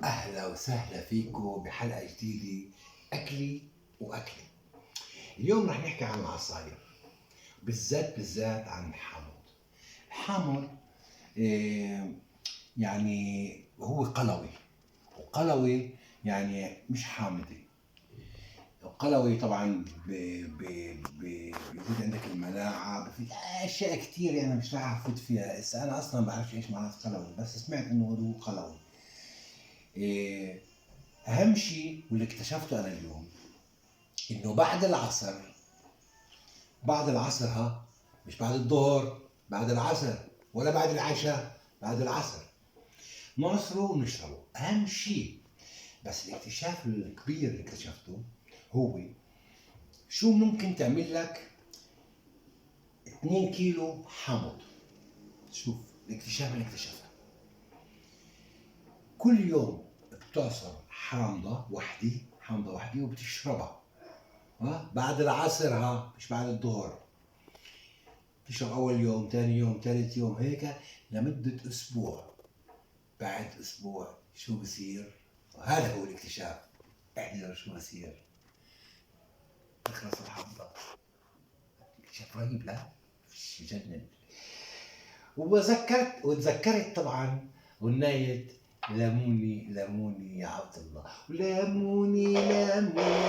أهلا وسهلا فيكم بحلقة جديدة، أكلي وأكلي. اليوم رح نحكي عن العصاير، بالذات بالذات عن الحامض. الحامض يعني هو قلوي، وقلوي يعني مش حامضي. القلوي طبعا بيزيد عندك المناعة، بفيد أشياء كثير يعني مش راح أفوت فيها، هسه أنا أصلا بعرفش إيش معنى قلوي، بس سمعت إنه هو قلوي. أهم شيء واللي اكتشفته أنا اليوم إنه بعد العصر، بعد العصر، ها مش بعد الظهر، بعد العصر ولا بعد العشاء، بعد العصر نعصره ونشربه، أهم شيء. بس الاكتشاف الكبير اللي اكتشفته هو شو ممكن تعمل لك 2 كيلو حامض. شوف الاكتشاف اللي اكتشفته، كل يوم بتعصر حامضة وحدة، حامضة وحدة وبتشربها، ها بعد العصر، ها مش بعد الظهر. تشرب أول يوم، ثاني يوم، ثالث يوم، هيك لمدة أسبوع. بعد أسبوع شو بصير؟ وهذا هو الاكتشاف. احذروا شو بصير، تخلص الحامضة. اكتشاف رهيب، لا بجنن. وتذكرت طبعا غناية لموني لموني يا عبد الله، لموني لموني.